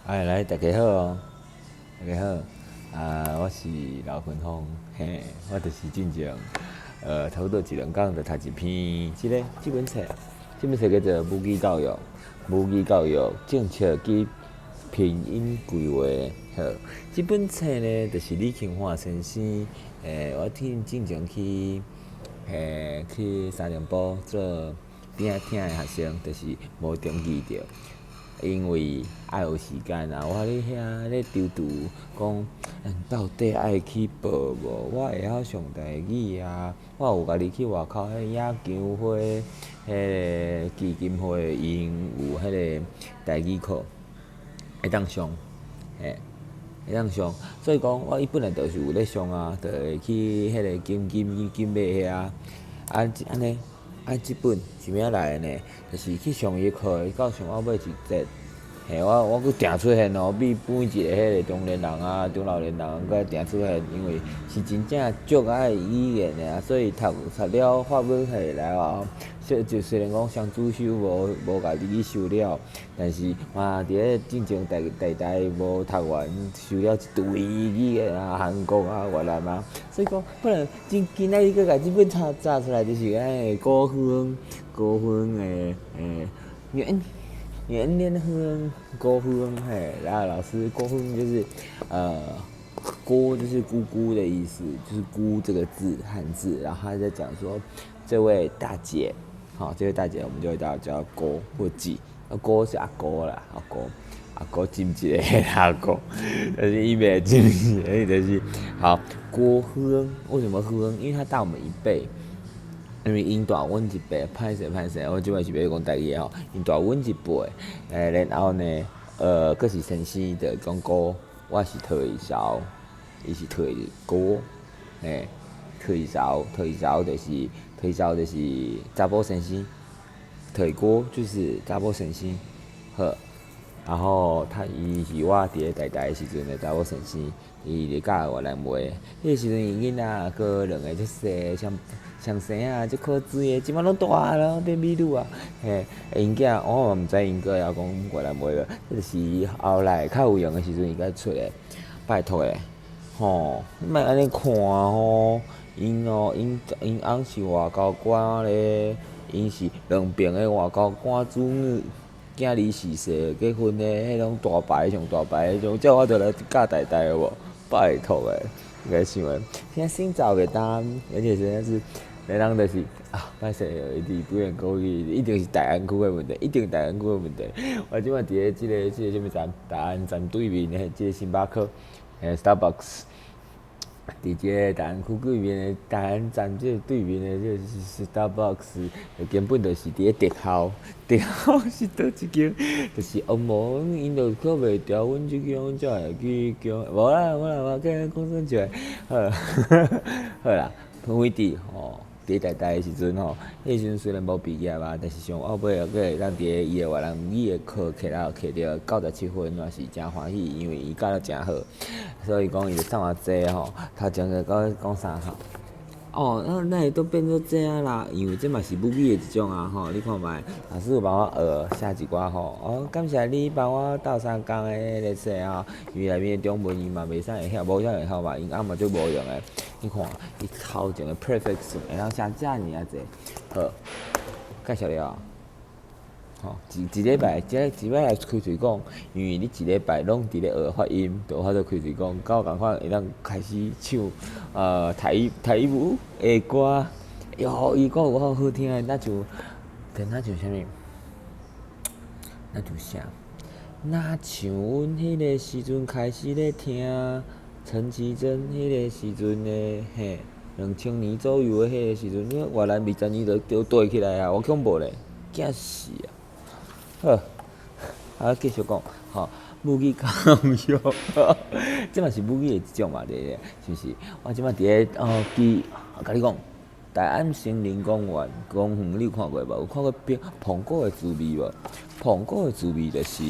哎，來，大家好哦，大家好，啊，我是劉坤峰，嘿，我就是進前，差不多一兩工就讀一篇，這个這本冊，這本冊叫做《母語教育》，母語教育政策及拼音規劃。好，這本冊呢，就是李慶華先生，我聽進前去，去三重埔做邊仔聽的學生，就是無登記著。因為愛有時間啊，我咧遐咧躊躇，講到底愛去報無？我會曉上台語啊，我有家己去外口彼野球會、彼個基金會，𪜶有彼个台語課會當上，嘿，會當上。所以講，我伊本來就是有咧上啊，就會去彼个金金金馬遐，啊按呢。啊，這本是欲按怎來的呢？就是去上伊課，到上後尾一節，嘿，我閣定出現哦，比每一个彼个中年人啊、中老年人閣定出現，因為是真正足愛語言的啊，所以讀讀了法文系來啊，雖就雖然講雙主修無家己去修了，但是嘛佇咧進前台台大無讀完，修了一堆語言啊，韓國啊、越南啊，所以講本來真今仔日閣共這本冊炸出來，就是按呢高分高分的袁袁連亨郭亨嘿，然後老師郭亨就是郭就是姑姑的意思，就是姑這個字漢字，然後他在講說這位大姐，好，這位大姐我們就會叫叫姑或姊，姑是阿姑啦，阿姑阿姑真一个阿姑，但是伊袂真是，就是好郭亨，為什麼亨？因為他大我們一輩。因為𪜶大阮一輩，歹勢歹勢，我這擺是欲講台語吼，𪜶大阮一輩，然後呢，閣是先生就講姑，我是退嫂，伊是退姑，嘿，退嫂，退嫂就是退嫂就是查某先生，退姑就是查某先生，好，然後他伊是我佇咧台大的時陣的查某先生，伊咧教越南話，彼个時陣𪜶囡仔閣兩个足細，像上生啊，足可水的，這擺攏大了，變美女啊！嘿，𪜶囝我嘛毋知𪜶閣會曉講越南話無，這就是後來較有閒的時陣伊才出的。拜託的，吼，你莫按呢看吼，𪜶哦，𪜶𪜶翁是外交官咧，𪜶是兩邊的外交官子女，囝兒四歲結婚的，彼種大牌上大牌彼種，這我就來教台大有無？拜託的，應該想的，現在新早給單，而且現在是。你人就是啊，歹勢，伊佇幾個國語，一定是大安區的問題，一定大安區的問題。我這擺佇咧這个這个啥物站，大安站對面的這个星巴克，Starbucks，佇這个大安區對面的大安站這个對面的這个 Starbucks，根本就是佇咧竹校，竹校是佗一間？就是哦無，𪜶就靠袂牢阮這間，阮才會去叫。無啦無啦，無講講耍笑，好，好啦，位置吼。佇台大的時陣吼，彼時陣雖然無畢業啊，但是上後尾閣會當佇咧伊的越南語的課課了課著97分，嘛是誠歡喜，因為伊教得誠好，所以講伊就送偌濟吼，頭前個講講啥吼？哦，那那會都變做這樣啦，因為這嘛是母語的一種啊吼，你看覓，老師有幫我學寫一寡吼，哦，感謝你幫我鬥相共的彼个冊吼，因為內面的中文伊嘛袂啥會曉，無啥會曉嘛，𪜶翁嘛足無用的。你看，伊頭前的 prefix 會當寫遮爾仔濟，好，介紹了。吼，一一禮拜，這一擺來開喙講，因為你一禮拜攏佇咧學發音，就有法度開喙講，佮我仝款會當開始唱台語台語的歌，喲，伊講有夠好聽的，若像，若像啥物？若像啥？若像阮彼个時陣開始咧聽陳綺貞彼个時陣的嘿，2000年左右的彼个時陣，越南20年就就對起來啊，我恐怖咧，驚死啊！好，啊繼續講，吼，母語教育，這嘛是母語的一種嘛，對不對？是毋是？我這擺佇咧哦，記，共你講，大安森林公園公園你有看過無？有看過蘋蘋果的滋味無？蘋果的滋味就是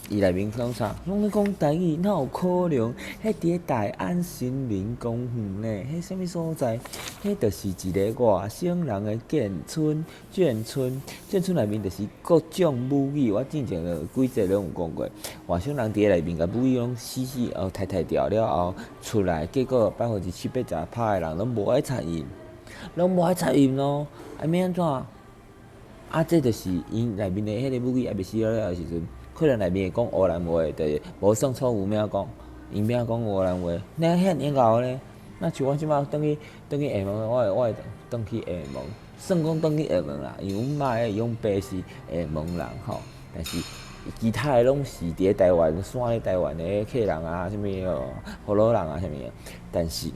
伊內面講啥？攏咧講台語，哪有可能？彼佇咧大安森林公園呢？彼啥物所在？彼就是一个外省人的眷村，眷村，眷村內面就是各種母語。我之前就幾節攏有講過，外省人佇咧內面共母語攏死死哦，汰汰掉了後出來，結果70-80%的人攏無愛採用，攏無愛採用咯。啊，欲按怎？啊，這就是𪜶內面的彼個母語猶未死了了的時陣。可能內面會講烏蘭話，就是無算錯誤欲按怎講，𪜶欲按怎講烏蘭話，那遐爾𠢕咧。那像我這擺轉去轉去廈門，我會轉去廈門，算講轉去廈門啦，因為阮媽的阮爸是廈門人吼，但是其他的攏是佇咧台灣，散咧台灣的客人啊，啥物哦，婆羅人啊，啥物的。但是，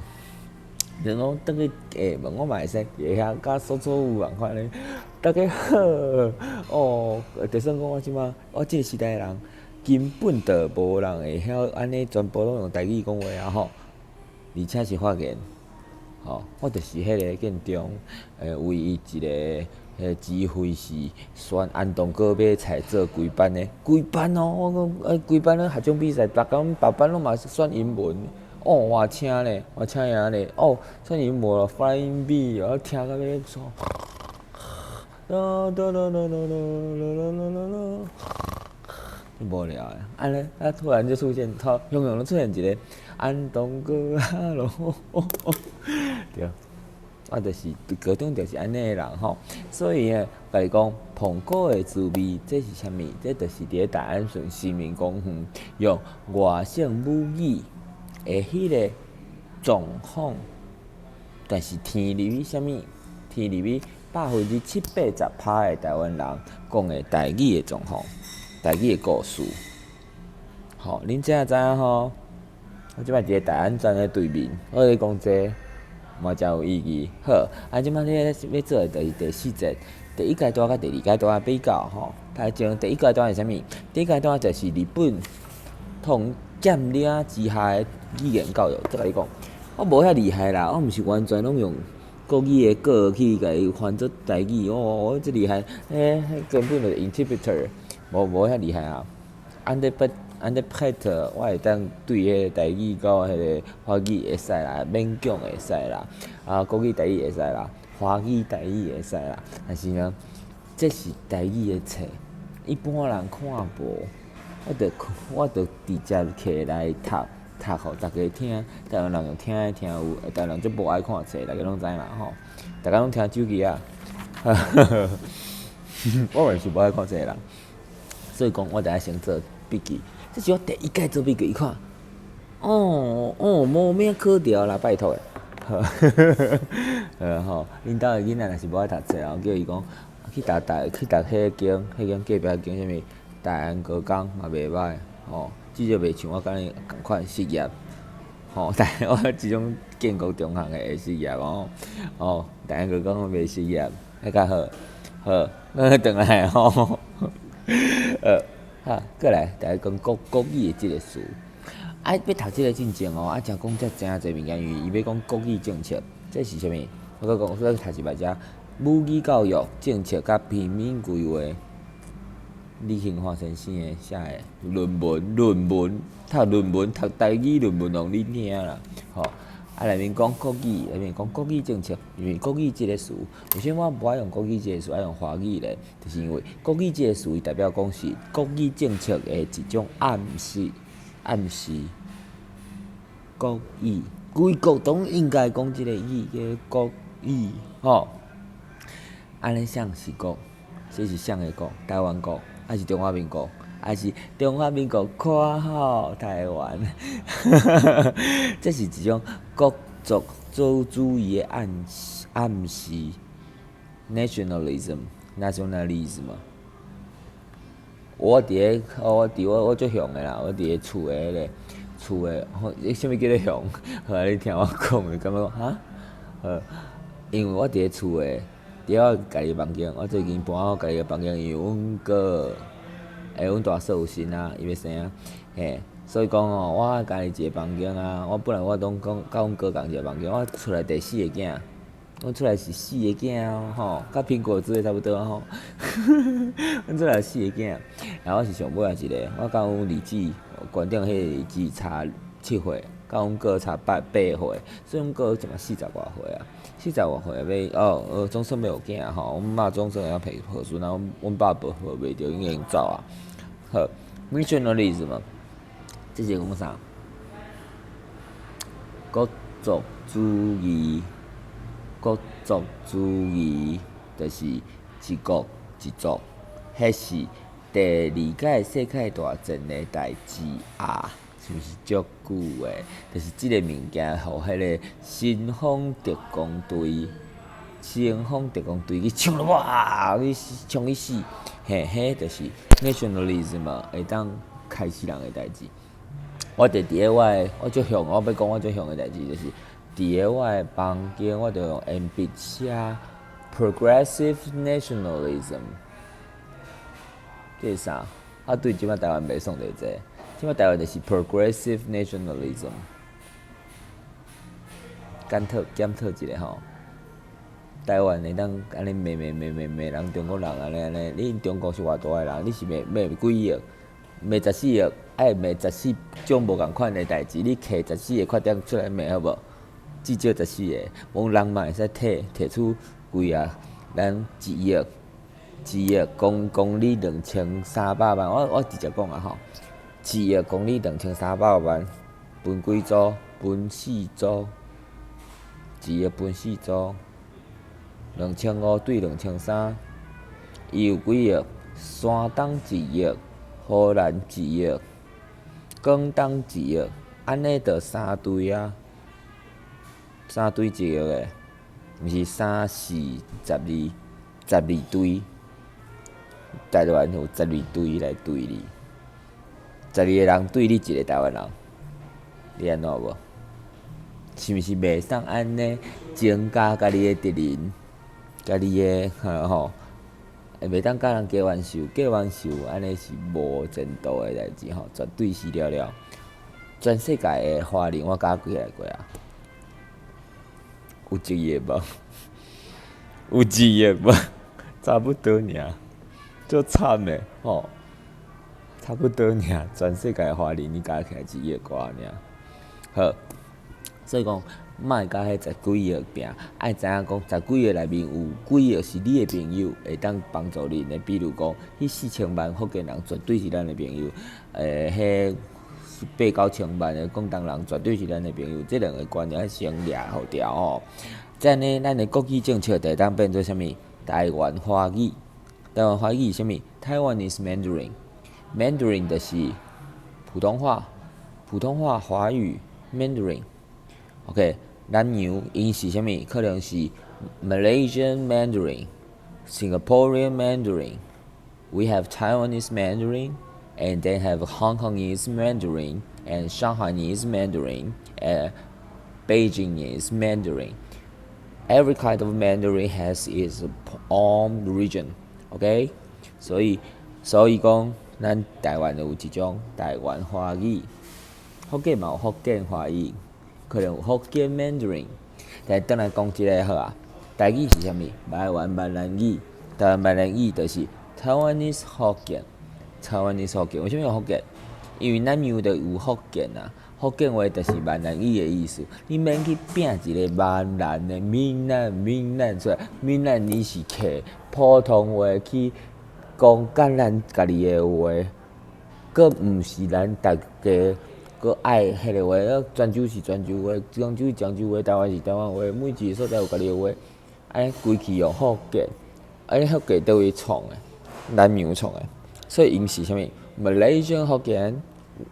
你講轉去廈門，我嘛會使佇遐佮說錯誤仝款咧。大家好，哦，就算講我這擺，我這個時代的人，根本就無人會曉按呢，全部攏用台語講話啊吼，而且是發言，吼，我就是彼个建中，唯一一個彼个指揮是選安東哥買菜做規班的，規班哦，我講規班咧合唱比賽，逐工逐班攏嘛是選英文，哦，偌請咧，偌請贏咧，哦，選英文 Flying Bee，我聽到欲煞。啦啦啦啦啦啦啦啦啦啦，無聊的，按呢，啊突然就出現，超湧湧出現一個安東哥啊囉，對，我就是高中就是按呢的人吼，所以呢，共你講，澎湖的滋味，這是啥物？這就是佇咧大安森林公園用外省母語的彼個狀況，但是添入去啥物？添入去70-80%的台灣人講的台語的狀況，台語的故事。吼，恁這下知影吼？我這擺佇咧大安站的對面，我咧講這個嘛誠有意義。好，啊，這擺咧欲做的就是第四節，第一階段佮第二階段的比較吼。頭前第一階段是啥物？第一階段就是日本統佔領之下的語言教育。這共你講，我無遐厲害啦，我毋是完全攏用國語的歌去共伊翻做台語，哦，我這厲害，彼根本就是 interpreter，無遐厲害啊。interpret，我會當對彼個台語佮彼個法語會使啦，勉強會使啦，啊，國語台語會使啦，華語台語會使啦。但是呢，這是台語的冊，一般人看無，我著直接摕來讀。讀予大家聽，台灣人用聽的聽有，台灣人足無愛看冊，大家攏知嘛吼。大家攏聽手機啊，我嘛是無愛看冊的人，所以講我著愛先做筆記。這是我第一擺做筆記，伊看，哦哦，無咩考著啦，拜託的。好吼，恁兜的囡仔若是無愛讀冊，我叫伊講去讀大去讀彼間，彼間隔壁間啥物大安高工嘛袂䆀吼。至少袂像我共你仝款失業，吼！但我這種建國中學的會失業哦，哦，大安高工袂失業，彼較好，好，咱轉來吼，好，過來，逐家講國語的這个詞，啊，欲讀這个進前哦，愛誠講遮誠濟物件，因為伊欲講國語政策，這是啥物？我閣講，我讀一擺遮，母語教育政策佮平面規劃。李興華先生的寫的論文，論文讀論文讀台語論文，予恁聽啦，吼！啊，內面講國語，內面講國語政策，因為國語這个詞，為啥物我無愛用國語這个詞，愛用華語咧？就是因為國語這個詞，伊代表講是國語政策的一種暗示，暗示國語，規國都應該講這個語，叫國語，吼！按呢啥是國？這是啥个國？台灣國？還是中華民國？還是中華民國括號台灣？這是一種國族主義的暗示，暗示，nationalism，nationalism。我佇咧，我佇我我足雄的啦，我佇咧厝的彼个厝的，你啥物叫做雄？好啊，你聽我講，你感覺講哈？好，因為我佇咧厝的。佇我家己房間，我最近搬我家己的房間，因為阮哥，阮大嫂有新啊，伊欲生啊，嘿，所以講吼，我家己一个房間啊，我本來我攏講佮阮哥仝一个房間，我出來第四个囝，阮厝內是四个囝哦，吼，佮蘋果汁的差不多吼。阮厝內有四個囝，然後我是上尾仔一个，我佮阮二姊，懸頂彼个二姊差7歲，佮阮哥差八歲，所以阮哥這馬四十外歲啊，四十外歲欲哦，總算欲有囝吼，阮媽總算會曉抱孫啊，阮爸抱抱袂著，已經走啊。好，nationalism，這是講啥？國族主義，國族主義就是一國一族，彼是第二屆世界大戰的代誌啊，是毋是足久的？就是這个物件，予彼个神風特攻隊，神風特攻隊去衝落哇，去衝去死，嘿，彼就是 nationalism 會當害死人的代誌。我就佇咧我的，我足向，我欲講我足向的代誌，就是佇咧我的房間，我就用鉛筆寫 Progressive Nationalism。這是啥？啊，對，這馬台灣袂爽就是這个，這馬台灣就是 Progressive Nationalism。檢討檢討一下吼，台灣會當按呢罵罵罵罵罵人中國人按呢按呢，你中國是偌大的人，你是罵罵幾億？罵14億，愛罵十四種無仝款的代誌，你摕十四个缺點出來罵好無？至少十四個，無人嘛會使提提出幾啊？咱一億，一億公公里2300萬，我直接講啊吼，1億公里2300萬，分幾組？分四組，一億分四組，2500對2300，伊有幾億？山東一億。河南一億，廣東一億，按呢就三對啊，三對一億的，毋是三四十二，十二對，台灣有十二對來對你，十二个人對你一个台灣人，你按怎無？是毋是袂使按呢增加家己的敵人，家己的吼？袂當佮人加冤仇，加冤仇按呢是無前途的代誌吼，絕對是了了。全世界的華人，我加起來過啊，有一億無？有一億無？差不多爾，足慘的吼，差不多爾。全世界華人你加起來一億外爾。好，所以講，莫佮彼十幾億拼，愛知影講十幾億內面有幾億是你的朋友，會當幫助恁的。比如講，彼4000萬福建人絕對是咱的朋友，彼八九千萬的廣東人絕對是咱的朋友。這兩个觀念愛先掠予牢吼。這按呢，咱的國語政策就會當變做啥物？台灣華語。台灣華語是啥物？Taiwanese Mandarin。Mandarin 就是普通話，普通話華語 Mandarin。OK，南洋𪜶是啥物？可能是 Malaysian Mandarin、Singaporean Mandarin。We have Taiwanese Mandarin, and they have Hong Kongese Mandarin, and Shanghainese Mandarin, and Beijingese Mandarin. Every kind of Mandarin has its own region. OK，所以講，咱台灣有一種台灣華語，福建嘛有福建華語。可能有福建 Mandarin，但轉來講這个好啊。台語是啥物？台灣閩南語，台灣閩南語就是 Taiwanese Hokkien。Taiwanese Hokkien，為啥物用福建？因為南洋就有福建啊，福建話就是閩南語的意思。你免去拼一个閩南的閩南閩南出來，閩南你是摕普通話去講佮咱家己的話，閣毋是咱逐家。閣愛彼个話，泉州是泉州話，漳州是漳州話，台灣是台灣話，每一個所在有家己的話，按呢規氣用福建，按呢福建佗位創的？南洋創的，所以𪜶是啥物？Malaysian 福建，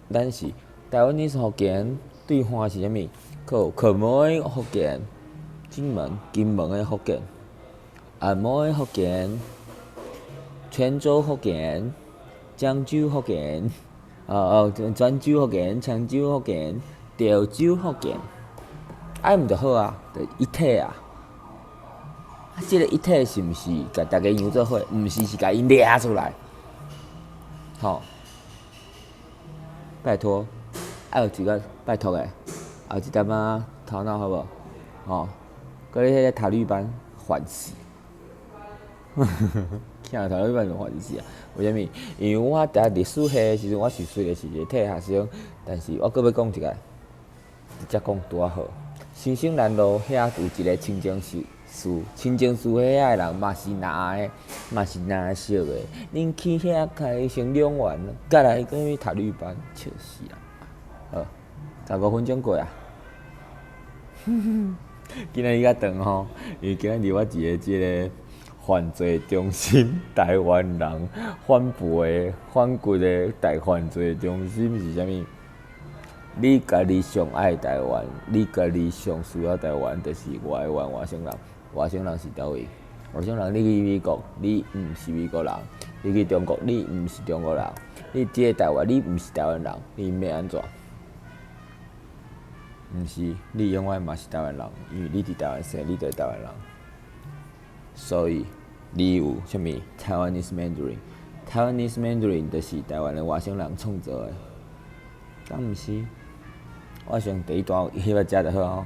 咱是 Taiwanese 福建，對岸是啥物？可摩福建，金門金門的福建，紅毛福建，泉州福建，漳州福建。哦哦，泉州福建、漳州福建、潮州福建，按毋就好啊，就一體啊。啊，這个一體是毋是共逐家洋做伙？毋是，是共𪜶掠出來。吼，拜託，愛有一個拜託的，後一點仔頭腦好無？吼，閣閣咧彼个塔綠班煩死，聽塔綠班就煩死啊！為啥物？因為我讀歷史系的時陣，我是雖然是一個退學生，但是我閣欲講一个，直接講拄仔好。新生南路遐有一个清真寺，清真寺遐的人嘛是藍的，嘛是藍色的。恁去遐開成兩元，佮來閣去塔綠班，笑死人！好，15分鐘過啊。今仔日較長吼，因為今仔日我佇个這个犯罪中心，台灣人反哺的反骨的大犯罪中心是啥物？你家己上愛台灣，你家己上需要台灣，就是外灣外省人。外省人是佗位？外省人，你去美國，你毋是美國人；你去中國，你毋是中國人；你佇个台灣，你毋是台灣人，你欲按怎？毋是，你永遠嘛是台灣人，因為你佇台灣生，你就是台灣人。所以你有啥物？Taiwanese Mandarin，Taiwanese Mandarin 就是台灣的外省人創造的，敢毋是？我先第一段彼擺食就好吼。